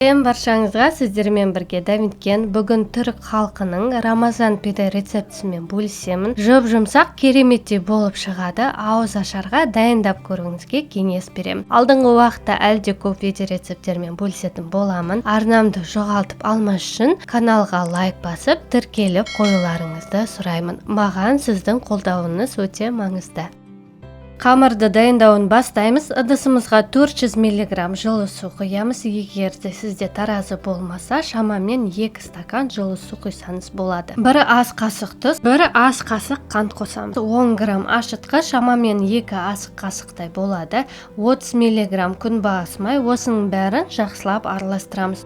Сәлем баршаңызға, сіздермен бірге Дәміткен. Бүгін түрік халқының Рамазан пиде рецептісімен бөлісемін. Жұп-жұмсақ, кереметтей болып шығады. Ауыз ашарға дайындап көруіңізге кеңес беремін. Алдыңғы уақытта әлі де көп видео рецепттермен бөлісетін боламын. Арнамды жоғалтып алмас үшін каналға лайк басып, тіркеліп қоюларыңызды сұраймын. Маған сіздің қолдауыңыз өте маңызды. Қамырды дайындауын бастаймыз. Ыдысымызға 400 миллиграмм жылы су құямыз. Егер де сізде таразы болмаса, шамамен 2 стакан жылы су құйсаңыз болады. 1 ас қасық тұз, 1 ас қасық қант қосамыз. 10 грамм ашытқы, шамамен 2 ас қасықтай болады. 30 миллиграмм күнбағыс май. Осының бәрін жақсылап араластырамыз.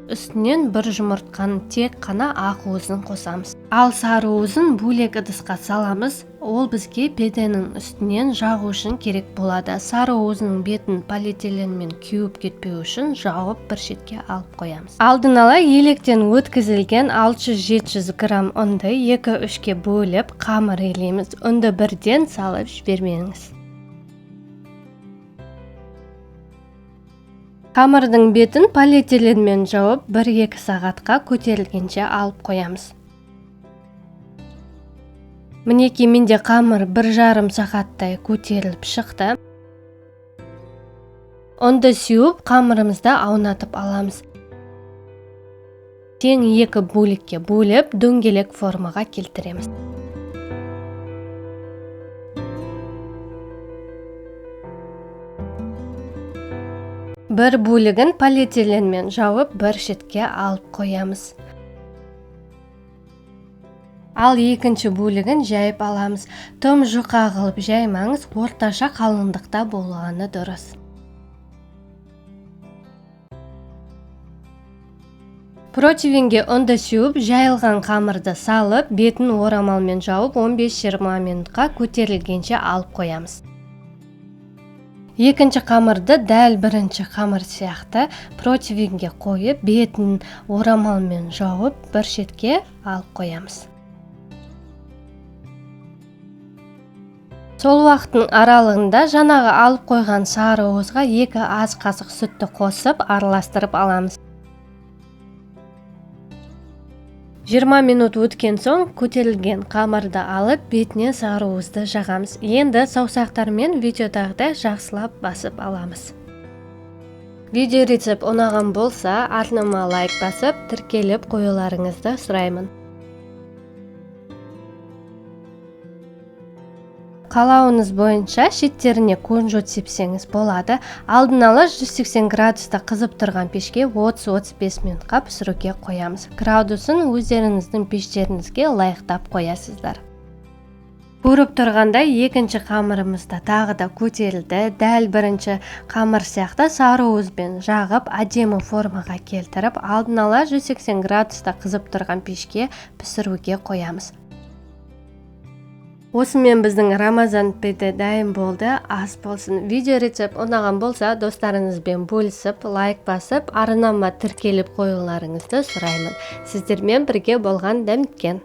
Үстінен бір жұмыртқаның тек қана ақ уызын қосамыз. Ал сары уызын бөлек ыдысқа саламыз. Ол бізге пиденің үстінен жағу үшін керек болады. Сары уызының бетін полиэтиленмен кеуіп кетпеу үшін жауып бір шетке алып қоямыз. Алдын ала електен өткізілген 600-700 грамм ұнды 2-3-ке бөліп қамыр илейміз. Ұнды бірден салып жібермеңіз. Қамырдың бетін полиэтиленмен жауып 1-2 сағатқа көтерілгенше алып қоямыз. Мінекей менде қамыр 1,5 сағаттай көтеріліп шықты. Ұнды сеуіп қамырымызды аунатып аламыз. Тең 2 бөлікке бөліп дөңгелек формаға келтіреміз. Бір бөлігін полиэтиленмен жауып бір шетке алып қоямыз. Ал екінші бөлігін жайып аламыз. Тым жұқа қылып жаймаңыз, орташа қалыңдықта болғаны дұрыс. Противенге ұнды сеуіп, жайылған қамырды салып, бетін орамалмен жауып 15-20 минутқа көтерілгенше алып қоямыз. Екінші қамырды дәл бірінші қамыр сияқты противенге қойып, бетін орамалмен жауып, бір шетке алып қоямыз. Сол уақыттың аралығында жаңағы алып қойған сары уызға 2 ас қасық сүтті қосып, араластырып аламыз. 20 минут өткен соң көтерілген қамырды алып, бетіне сары уызды жағамыз. Енді саусақтармен видеодағыдай жақсылап басып аламыз. Видео рецепт ұнаған болса, арнама лайк басып, тіркеліп қоюларыңызды сұраймын. Қалауыңыз бойынша шеттеріне кунжут сепсеңіз болады. Алдын ала 180 градуста қызып тұрған пешке 30-35 минутқа пісіруге қоямыз. Градусын өздеріңіздің пештеріңізге лайықтап қоясыздар. Көріп тұрғандай екінші қамырымыз да тағы да көтерілді. Дәл бірінші қамыр сияқты сары уызбен жағып, әдемі формаға келтіріп, алдын ала 180 градуста қызып тұрған пешке пісіруге қоямыз. Осымен біздің Рамазан пиде дайын болды. Ас болсын. Видео рецепт ұнаған болса, достарыңызбен бөлісіп, лайк басып, арнама тіркеліп қоюларыңызды сұраймын. Сіздермен бірге болған Дәміткен.